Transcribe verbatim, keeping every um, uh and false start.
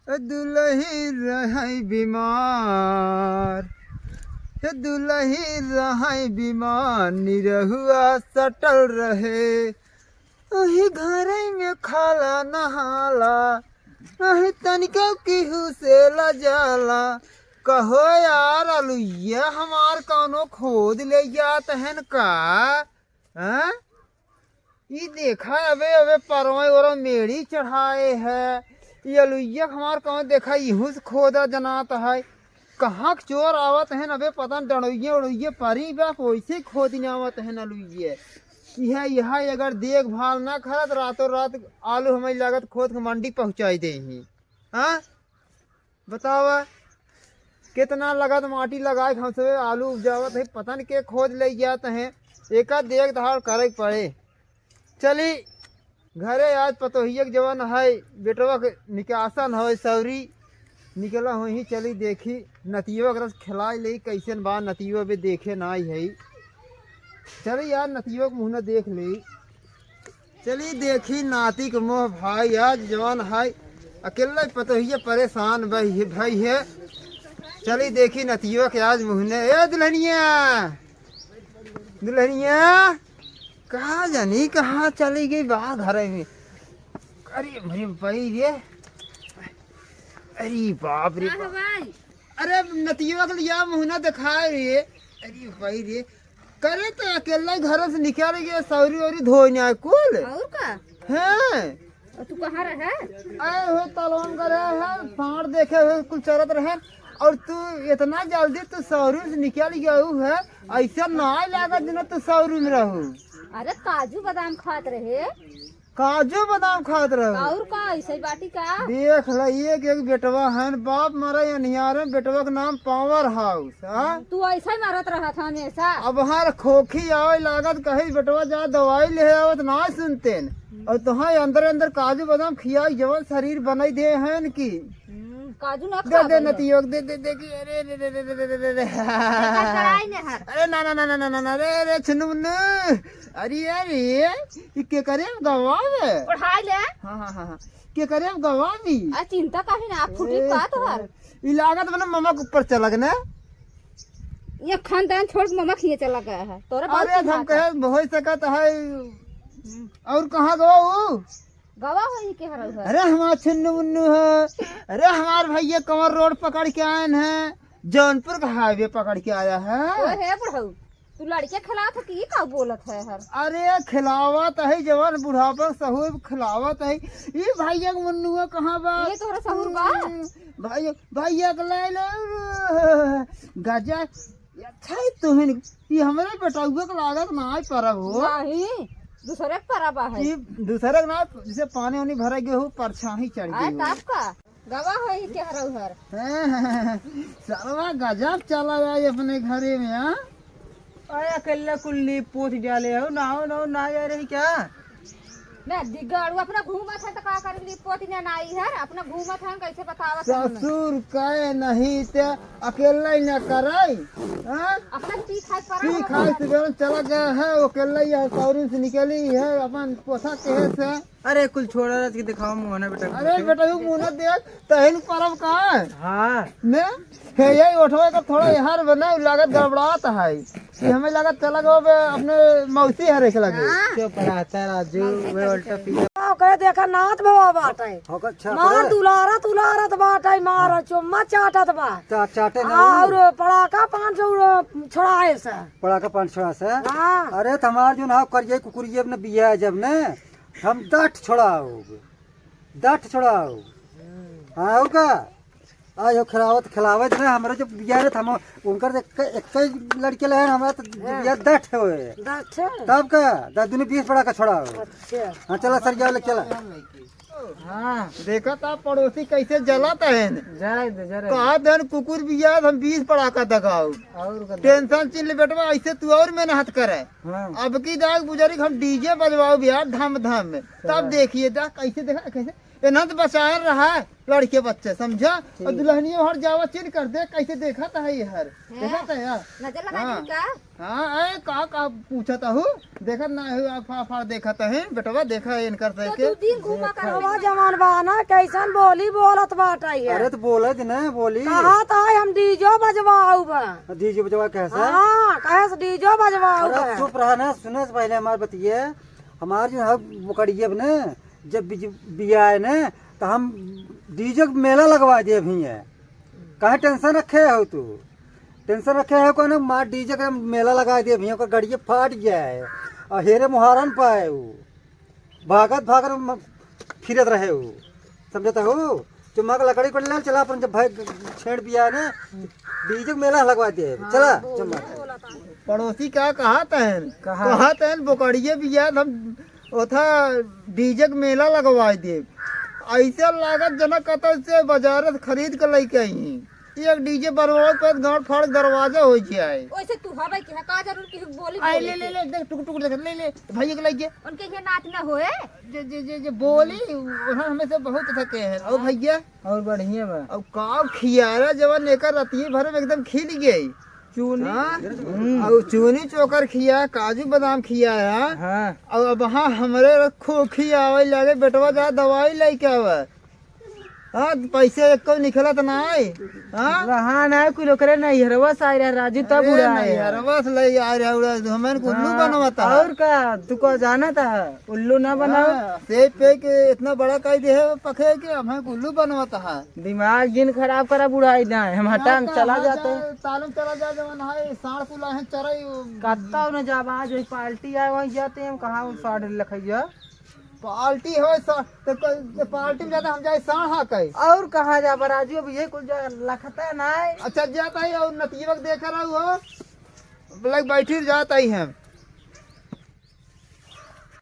दुलही रहै बीमार, हे दुलही रहै बीमार, निरहुआ सटल रहे। अही घरै में खाला नहाला, अही तनिका केहू से लजाला। कहो यार, अलुइया हमार कौनो खोद ले जात हन का? हैं? ई देखा, अबे, अबे परवाई ओरा मेड़ी चढ़ाए है। ई अलुइया हमार कौन देखा, इहू से खोदा जनात है। कहाँ के चोर आवत हैं अबे, पता न डंडोइये उड़ोइये परी बा, वैसे खोद आवत हैं अलुइये। इहे, इहे अगर देखभाल ना करत, रातों रात आलू हमें लागत खोद के मंडी पहुँचाई दे ही। हाँ? बतावा, कितना लगत माटी लगाए के हमसे आलू उपजावत है, पता न के खोद ले जात हैं। एका देख धार करे के पड़े। चली घरे, आज पतोहिया के जवन है, बेटवा के निकासन है, सौरी निकला होई, चली देखी नतियो के रस खिलाई ले, कैसन बा नतियो, अबे देखे नाई है। चली यार, नतियो के मुँह न देख ले। चली देखी नाती के मोह भाई, आज जवान है, अकेला ही पतोहिया परेशान भई है, भई है। चली देखी नतियो के आज मुँह न। ए दुल्हनिया, दुल्हनिया, कहाँ जानी, कहाँ चली गई बा घर में? अरे मेरे भाई रे, अरे बाप रे का बाप। है भाई? अरे नतिया के लिया मुँह ना दिखाए रे। अरे भाई रे, करे तो अकेला ही घर से निकल गए, सौरी वौरी धोए ना कुल। और का? हैं? और तू कहाँ रहे? आए हो तलवन का रहे है, साँड़ देखे हुए कुल चरत रहे। और तू इतना जल्दी तू सौरी से निकल गया है, ऐसा ना लागत दिन तू सौरी में रहू। अरे काजू बादाम खात रहे। काजू बादाम खात रहो। और का, ऐसे ही बाटी का? देख ल, एक, एक बेटवा हन, बाप मरे अनियारे, बेटवा के नाम पावर हाउस, हाँ? तू ऐसे ही मारत रहत हन हमेशा। अब हर खोखी आवे लागत, कही बेटवा जा दवाई ले आवत, ना सुनते न। और तुहां अंदर अंदर काजू बादाम खियाई, जवन शरीर बनाई दे हन की। हम्म, काजू ना दे, दे खावे। नतियो, दे, दे, दे, दे, अरे, रे, रे, रे। एकर चढ़ाई ने हर। अरे, ना, ना, रे, रे, छुन्नू मुन्नू। अरे, अरे, ई के करे गवा में? ओढ़ाई ले। हाँ, हाँ, हाँ, हाँ। के करे गवा में? आ, चिंता काहे ना, फूटी ए, का तोहर? ई लागत बने ममा के ऊपर चलक ने। ये खानदान छोड़ के ममा खिए चला गया है। तोरा बहुत अरे, हम चिल्लाता। कहे, हो सकत है। हम्म। और कहाँ गवा ऊ? गवा होई के हरऊ है। अरे हमार छुन्नू मुन्नू है। अरे हमार भैया कमर रोड पकड़ के आए हैं, जौनपुर का हाईवे पकड़ के आया है। ओए हे बुढ़ऊ, तू लड़के खिलात है कि ई का बोलत है हर? अरे खिलावत है जवान बुढ़ापा सहूर खिलावत है। ई भैया के मुन्नुआ कहाँ बा? ये तोहरा सहूर बा? हम्म, भैया, भैया के ले ले। गजा, अच्छा है तुहिन, ई हमरे बेटउआ के लागत ना आए परब हो। नहीं, दूसरे के परब है। ई दूसरे के ना, जैसे पानी वानी भरे गए हो, परछाही चढ़ आए गई हो। तब का? गवा होई के हरऊ हर। सरवा गजब चला जाए अपने घरे में, हाँ? अरे अकेले कुल लीप पोत डाले हो, ना हो, ना हो, ना जा रही क्या? ना दिगड़ू अपना घूमत है तो का करी, लीप पोत ना आई हर, अपना घूमत है, कैसे बतावत है हमें? ससुर कहे नहीं ते अकेले ही ना करे, हाँ? अपना पी खाए पर पी खाए से बेरन चला गया है, वो अकेले ही है, सौरी से निकली है, अपन पोसा के है से। अरे कुल छोड़ा, रच के दिखाओ मुँह ना बेटा। अरे बेटा, यू मुँह ना देख, तहिन परब का है? हाँ। ने? हे, यही उठवे का थोड़ा यार बना, लागत गड़बड़ात है। कि हमें लागत चला गवा बे, अपने मौसी हरे के लगे। हाँ। क्यों पढ़ाता है राजू, वे उल्टा पीछे। गाँव करे देखा नाथ भवा बाटे। हो, अच्छा, मार करे। दुलारत, दुलारत बाटे, मार हाँ। चुम्मा चाटत बा। चा-, चाटे ना हाँ, उ। और पड़ाका पान सौ छोड़ाए से। पड़ाका पान छोड़ा से? हाँ। अरे, त हमार जो ना करिए कुकुरिए अपने बिया जब ने, हम दठ छोड़ाओ, दठ छोड़ाओ। हाँ, हो का? आ, यो खिलावत, खिलावत ना, हमरे जो बिया रे, हम उनकर एक, एक लड़के ले हैं, हमरा तो बिया दठ होए। दठ है? तब का? दस दुनी बीस पड़ाका छोड़ाओ। अच्छा। हाँ, चला सर, जाओ, ले चला। हाँ। देखा था पड़ोसी कैसे जलत है। जाए दे, जरा। कहा देन कुकुर बिया, हम बीस पड़ाका दगाओ। और का? टेंशन चिन ले बेटवा, ऐसे तू और मेहनत करे। हाँ। अब की दाग बुजुर्ग हम डीजे बजवाओ भैया, धम धम में। तब हाँ। देखिए दा, कैसे देखा, कैसे? एना तो बचाए रहा है, लड़के बच्चे, समझा? और ठीक। दुल्हनिया हर जावा चिन कर दे, कैसे देखत है ये हर। हैं? देखत है यार? नजर लगा हाँ। दी का? हाँ, ए, का, का पूछत हूँ? देखत ना है, आँख फाड़ फाड़ देखत है, बेटवा, देखा है इनकर से तो के। दू दिन घूमा कर देखा। नवा जवान बा ना, कैसन बोली बोलत बाटा ये। अरे तो बोले दे ना, बोली। कहत है हम डीजो बजवाउब। डीजो बजवा कैसे? हाँ, कहे से डीजो बजवाउब। अरे चुप रहा ना, सुने से पहले हमार बतिये। हमार जो है बोकड़िया ना, जब बिज-, बियाए ना, तो हम डीजे के मेला लगवा देब हियाँ। काहे टेंशन रखे हो तू? टेंशन रखे हो कौन? मार डीजे के मेला लगा देब हियाँ, ओकर गड़िया फाट जाए और हेरे मुहारन पाए उ। भागत भागत म-, फिरत रहे उ। समझत हो? जो माँ के लकड़ी को ले चला अपन, जब भाई छेड़ बियाए ना, डीजे के मेला लगवा देब। चला, चल मार। पड़ोसी का कहत हैं? कहा? कहत हैं, बोकड़िए बियाए हम ओथा डीजे के मेला लगवाई देब। ऐसे लागत जना कतौ से बाजार से खरीद के लेके आई हैं। एक डीजे बनवावे पे गांड फाड़ दरवाजा हो जाए। ओइसे तू हवे कि का जरूर कि बोली आई बोली ले, ले, के। ले, देख, टुक, टुक देख, ले, ले, भैया के लइके। उनके ये नाच न होए। जे, जे, जे, जे बोली, उन्हें हमें से बहुत थके हैं। और भैया? और बढ़िया बा। अब का खियारा जवन एकर रतिये भर में एकदम खिल गई। चूनी। हाँ? हम्म। और चूनी चोकर खिया, काजू बादाम खिया है। हाँ। और अब हाँ हमरे खोखी आवे लगे, बेटवा जा दवाई लेके आवे। हाँ, पैसे एको निकलत ना है। हाँ? रहा ना कुल ओकरे नैहरवा से आए रहे राजू तब अरे उड़ा है। नैहरवा से ले आए रहे उड़ा, हमें कुल्लू हाँ, बनवता है। और का, तू को जानत है, उल्लू ना बनाओ। हाँ, सेब पे के इतना बड़ा कह दे है पखे के हमें उल्लू बनवता है। दिमाग जिन खराब करा बुढ़ाई ना है, हम हटा, हम चला जाते हैं। तालम चला जा जवन है, साढ़ कुला है चरई। कत्ता न जाब, आज वही पार्टी आए, वहीं जाते हैं हम, कहाँ वो साढ़ लखैया। पार्टी हो सा-, तो क-, तो पार्टी में जाते हम जाए साढ़ हाँ कहे। और कहाँ जाब राजू, अब ये कुछ जा-, लखता ना है। अच्छा जाता है और नतीबक देख रहा हो, लाइक बैठी जाता ही हम।